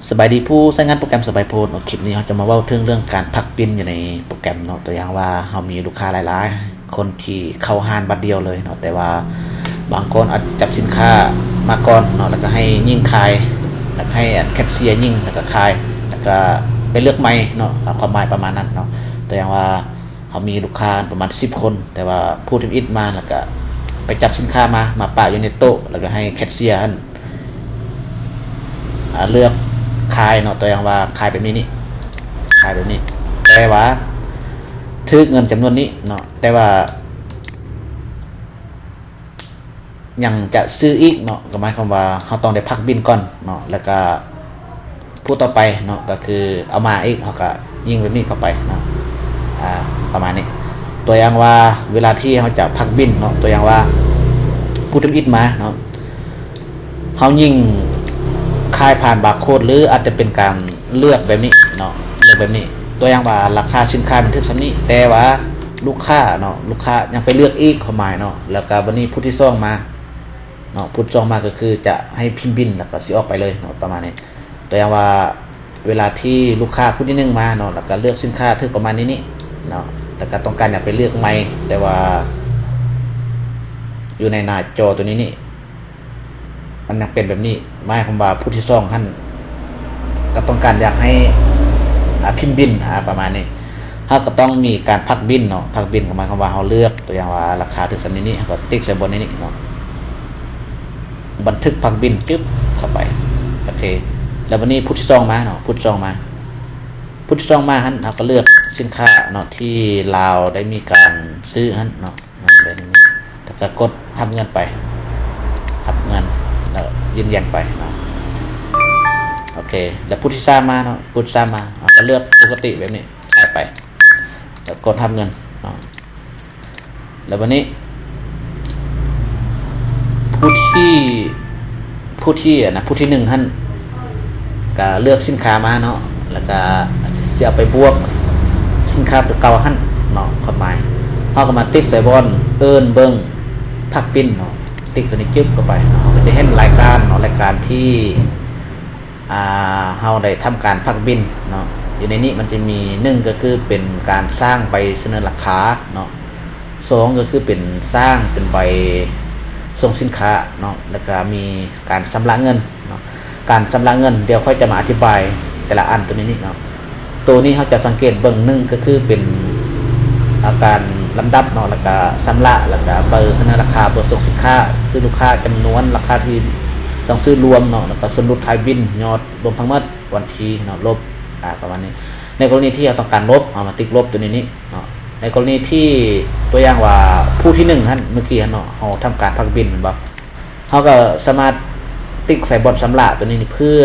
ສະບາຍດີຜູ້ໃຊ້ງານໂປຣແກຣມສະບາຍໂພດເນາະ, ຄລິບນີ້ເຮົາຈະມາເວົ້າເຖິງເລື່ອງການພັກບິນຢູ່ໃນໂປຣແກຣມເນາະ. ຕົວຢ່າງວ່າເຮົາມີລູກຄ້າຫຼາຍໆຄົນທີ່ເຂົ້າຮ້ານບາດດຽວເລີຍເນາະ, ແຕ່ວ່າບາງຄົນອາດຈະຈັບສິນຄ້າມາກ່ອນເນາະ ແລ້ວກໍໃຫ້ຍິງຂາຍ ແລ້ວກໍໃຫ້ອັນແຄດເຊຍຍິງ ແລ້ວກໍຂາຍ ແລ້ວກໍໄປເລືອກໃໝ່ເນາະ, ຄວາມໝາຍປະມານນັ້ນເນາະ. ຕົວຢ່າງວ່າ ເຮົາມີລູກຄ້າປະມານສິບຄົນ ແຕ່ວ່າຜູ້ທຳອິດມາ ແລ້ວກະໄປຈັບສິນຄ້າມາ ມາປະຢູ່ໃນໂຕະ ແລ້ວກະໃຫ້ແຄດເຊຍຫັ້ນ ອາ ເລືອກຂາຍເນາະ. ຕົວຢ່າງວ່າຂາຍແບບນີ້ນີ້ ຂາຍແບບນີ້ ແຕ່ວ່າຖືກເງິນຈຳນວນນີ້ເນາະ, ແຕ່ວ່າ ຍັງຈະຊື້ອີກເນາະ, ກໍໝາຍຄວາມວ່າເຮົາຕ້ອງໄດ້ພັກບິນກ່ອນເນາະ, ແລ້ວກະຜູ້ຕໍ່ໄປເນາະ ກໍຄືເອົາມາອີກ ເຮົາກະຍິງແບບນີ້ເຂົ້າໄປເນາະ ອາ ປະມານນີ້. ຕົວຢ່າງວ່າເວລາທີ່ເຮົາຈະພັກບິນເນາະ, ຕົວຢ່າງວ່າຜູ້ທຳອິດມາເນາະ, ເຮົາຍິງຂາຍຜ່ານບາໂຄດ ຫຼືອາດຈະເປັນການເລືອກແບບນີ້ເນາະ, ເລືອກແບບນີ້. ຕົວຢ່າງວ່າລາຄາສິນຄ້າມັນຖືກສ່ຳນີ້ ແຕ່ວ່າລູກຄ້າເນາະ, ລູກຄ້າຍັງໄປເລືອກອີກ ຄວາມໝາຍເນາະ, ແລ້ວກະບັດນີ້ຜູ້ທີສອງມາ ເນາະ, ຜູ້ສອງມາກໍຄືຈະໃຫ້ພິມບິນ ແລ້ວກໍຊິອອກໄປເລີຍເນາະ ປະມານນີ້. ຕົວຢ່າງວ່າເວລາທີ່ລູກຄ້າຜູ້ທີໜຶ່ງມາເນາະ ແລ້ວກໍເລືອກສິນຄ້າຖືກປະມານນີ້ນີ້ເນາະ, ແລ້ວກໍຕ້ອງການຢາກໄປເລືອກໃໝ່ ແຕ່ວ່າຢູ່ໃນໜ້າຈໍຕົວນີ້ນີ້ ມັນຍັງເປັນແບບນີ້, ໝາຍຄວາມວ່າຜູ້ທີສອງຫັ້ນກໍຕ້ອງການຢາກໃຫ້ ອາ ພິມບິນ ອາ ປະມານນີ້. ເຮົາກໍຕ້ອງມີການພັກບິນເນາະ, ພັກບິນກໍໝາຍຄວາມວ່າເຮົາເລືອກ ຕົວຢ່າງວ່າລາຄາຖືກສ່ຳນີ້ນີ້ ເຮົາກໍຕິກໃສ່ບ່ອນນີ້ນີ້ເນາະ, ບັນທຶກພັກບິນ ຈຶບ ເຂົ້າໄປ. ໂອເຄ ແລ້ວບັດນີ້ຜູ້ທີສອງມາເນາະ, ຜູ້ທີສອງມາ ຜູ້ທີສອງມາຫັ້ນ ເຮົາກໍເລືອກສິນຄ້າເນາະ ທີ່ລາວໄດ້ມີການຊື້ຫັ້ນເນາະ, ແລ້ວກໍກົດຮັບເງິນໄປ ຮັບເງິນ ແລ້ວຢືນຢັນໄປເນາະ. ໂອເຄ ແລ້ວຜູ້ທີສາມມາເນາະ, ຜູ້ທີສາມມາ ເຮົາກໍເລືອກປົກກະຕິແບບນີ້ ຂາຍໄປ ແລ້ວກົດຮັບເງິນເນາະ. ແລ້ວບັດນີ້ ຜູ້ທີ່ ຜູ້ທີ່ ອັນນະ ຜູ້ທີໜຶ່ງຫັ້ນ ກະເລືອກສິນຄ້າມາເນາະ, ແລ້ວກະຊິເອົາໄປບວກສິນຄ້າຕົວເກົ່າຫັ້ນເນາະ, ຄວາມໝາຍ ເຮົາກໍມາຕິກໃສ່ບ່ອນເອີ້ນເບິ່ງ ພັກບິນເນາະ, ຕິກຕົວນີ້ ຈຶບ ເຂົ້າໄປເນາະ, ເຮົາກໍຈະເຫັນລາຍການເນາະ, ລາຍການທີ່ ອ່າ ເຮົາໄດ້ທຳການພັກບິນເນາະ. ຢູ່ໃນນີ້ມັນຈະມີ ໜຶ່ງ ກໍຄືເປັນການສ້າງໃບສະເໜີລາຄາເນາະ, ສອງ ກໍຄືເປັນສ້າງເປັນໃບສົ່ງສິນຄ້າເນາະ, ແລ້ວກະມີການຊຳລະເງິນເນາະ. ການຊຳລະເງິນ ດຽວຂ້ອຍຈະມາອະທິບາຍແຕ່ລະອັນຕົວນີ້ນີ້ເນາະ. ໂຕນີ້ເຮົາຈະສັງເກດເບິ່ງ ໜຶ່ງ ກໍຄືເປັນ ອາ ການລຳດັບເນາະ, ແລ້ວກະຊຳລະ ແລ້ວກະໃບສະເໜີລາຄາ ເບີສົ່ງສິນຄ້າ ຊື່ລູກຄ້າ ຈຳນວນລາຄາທີ່ຕ້ອງຊື້ລວມເນາະ, ແລ້ວກະສ່ວນຫຼຸດທ້າຍບິນ ຍອດລວມທັງໝົດ ວັນທີເນາະ ລົບ ອາ ປະມານນີ້. ໃນກໍລະນີທີ່ເຮົາຕ້ອງການລົບ ເຮົາມາຕິກລົບຕົວນີ້ນີ້ເນາະ. ໃນກໍລະນີທີ່ ຕົວຢ່າງວ່າຜູ້ທີໜຶ່ງຫັ້ນ ມື້ກີ້ຫັ້ນເນາະ ເຮົາທຳການພັກບິນແມ່ນບໍ່? ເຮົາກໍສາມາດຕິກໃສ່ບ່ອນຊຳລະຕົວນີ້ນີ້ ເພື່ອ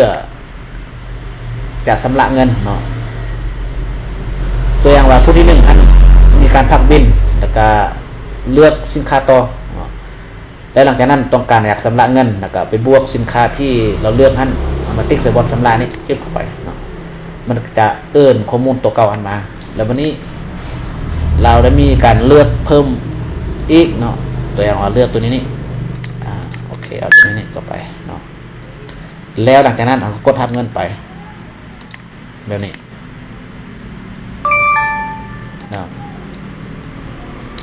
ຈະຊຳລະເງິນເນາະ. ຕົວຢ່າງວ່າຜູ້ທີໜຶ່ງຫັ້ນມີການພັກບິນ ແລ້ວກະເລືອກສິນຄ້າຕໍ່ເນາະ, ແລ້ວຫຼັງຈາກນັ້ນຕ້ອງການຢາກຊຳລະເງິນ ແລ້ວກະໄປບວກສິນຄ້າທີ່ລາວເລືອກຫັ້ນ ເອົາມາຕິກໃສ່ບ່ອນຊຳລະນີ້ ຈຶບ ເຂົ້າໄປເນາະ, ມັນຈະເອີ້ນຂໍ້ມູນຕົວເກົ່າຫັ້ນມາ. ແລ້ວບັດນີ້ລາວໄດ້ມີການເລືອກເພີ່ມອີກເນາະ, ຕົວຢ່າງວ່າເລືອກຕົວນີ້ນີ້ ອາ ໂອເຄ ເອົາຕົວນີ້ນີ້ເຂົ້າໄປເນາະ. ແລ້ວຫຼັງຈາກນັ້ນເຮົາກໍກົດຮັບເງິນໄປແບບນີ້ເນາະ.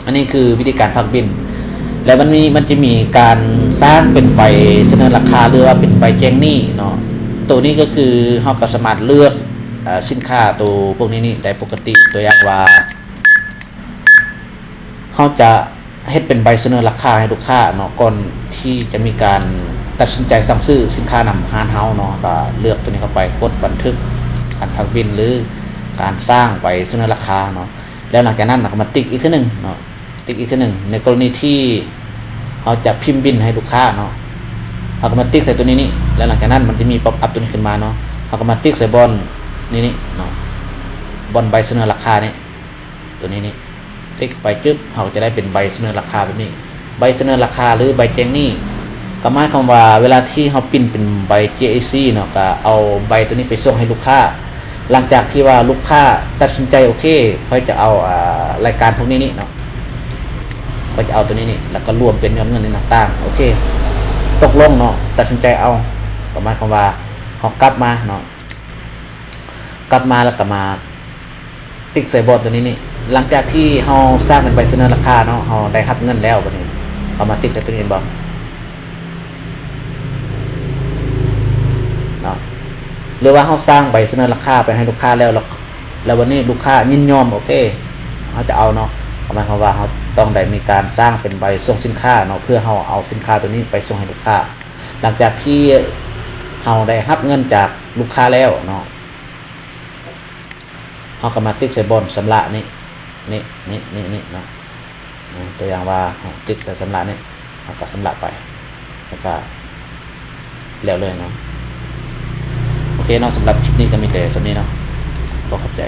ອັນນີ້ຄືວິທີການພັກບິນ. ແລ້ວມັນມີ ມັນຈະມີການສ້າງເປັນໃບສະເໜີລາຄາ ຫຼືວ່າເປັນໃບແຈ້ງໜີ້ເນາະ. ໂຕນີ້ກໍຄືເຮົາກໍສາມາດເລືອກ ເອີ ສິນຄ້າໂຕພວກນີ້ນີ້ໄດ້ປົກກະຕິ. ຕົວຢ່າງວ່າ ເຮົາຈະເຮັດເປັນໃບສະເໜີລາຄາໃຫ້ລູກຄ້າເນາະ ກ່ອນທີ່ຈະມີການຕັດສິນໃຈສັ່ງຊື້ສິນຄ້ານຳຮ້ານເຮົາເນາະ, ກໍເລືອກຕົວນີ້ເຂົ້າໄປ ກົດບັນທຶກການພັກບິນ ຫຼື ການສ້າງໃບສະເໜີລາຄາເນາະ. ແລ້ວຫຼັງຈາກນັ້ນເຮົາກໍມາຕິກອີກເທື່ອໜຶ່ງເນາະ, ຕິກອີກເທື່ອໜຶ່ງ. ໃນກໍລະນີທີ່ເຮົາຈະພິມບິນໃຫ້ລູກຄ້າເນາະ ເຮົາກໍມາຕິກໃສ່ຕົວນີ້ນີ້, ແລ້ວຫຼັງຈາກນັ້ນມັນຈະມີປັອບອັບຕົວນີ້ຂຶ້ນມາເນາະ, ເຮົາກໍມາຕິກໃສ່ບ່ອນນີ້ນີ້ເນາະ, ບ່ອນໃບສະເໜີລາຄານີ້ ຕົວນີ້ນີ້ ຕິກໄປຈຶບ ເຮົາກໍຈະໄດ້ເປັນໃບສະເໜີລາຄາແບບນີ້. ໃບສະເໜີລາຄາ ຫຼື ໃບແຈ້ງໜີ້ ກໍໝາຍຄວາມວ່າເວລາທີ່ເຮົາປຣິ້ນເປັນໃບ ເຈ ເອ ຊີ ເນາະ ກໍເອົາໃບຕົວນີ້ໄປສົ່ງໃຫ້ລູກຄ້າ. ຫຼັງຈາກທີ່ວ່າລູກຄ້າຕັດສິນໃຈ ໂອເຄ ຂ້ອຍຈະເອົາ ອາ ລາຍການພວກນີ້ນີ້ເນາະ, ຂ້ອຍຈະເອົາຕົວນີ້ນີ້ ແລ້ວກໍລວມເປັນຍອດເງິນອີ່ຫຍັງຕ່າງໆ ໂອເຄ ຕົກລົງເນາະ, ຕັດສິນໃຈເອົາ ກໍໝາຍຄວາມວ່າເຮົາກັບມາເນາະ ຕັດມາແລ້ວກໍມາຕິກໃສ່ບ່ອນຕົວນີ້ນີ້. ຫຼັງຈາກທີ່ເຮົາສ້າງເປັນໃບສະເໜີລາຄາເນາະ, ເຮົາໄດ້ຮັບເງິນແລ້ວ, ບັດນີ້ເຮົາມາຕິກໃສ່ຕົວນີ້ເຫັນບໍ່ເນາະ, ຫຼືວ່າເຮົາສ້າງໃບສະເໜີລາຄາໄປໃຫ້ລູກຄ້າແລ້ວ ແລ້ວ ແລ້ວບັດນີ້ລູກຄ້າຍິນຍອມ ໂອເຄ ເຮົາຈະເອົາເນາະ, ກໍໝາຍຄວາມວ່າເຮົາຕ້ອງໄດ້ມີການສ້າງເປັນໃບສົ່ງສິນຄ້າເນາະ, ເພື່ອເຮົາເອົາສິນຄ້າຕົວນີ້ໄປສົ່ງໃຫ້ລູກຄ້າ. ຫຼັງຈາກທີ່ເຮົາໄດ້ຮັບເງິນຈາກລູກຄ້າແລ້ວເນາະ, ເຮົາກໍມາຕິກໃສ່ບ່ອນຊຳລະນີ້ ນີ້ ນີ້ ນີ້ ນີ້ເນາະ. ອາ ຕົວຢ່າງວ່າເຮົາຕິກໃສ່ຊຳລະນີ້ ເຮົາກໍຊຳລະໄປ ແລ້ວກໍແລ້ວເລີຍເນາະ. ໂອເຄເນາະ, ສຳລັບຄລິບນີ້ກໍມີແຕ່ສ່ຳນີ້ເນາະ, ຂໍຂອບໃຈ.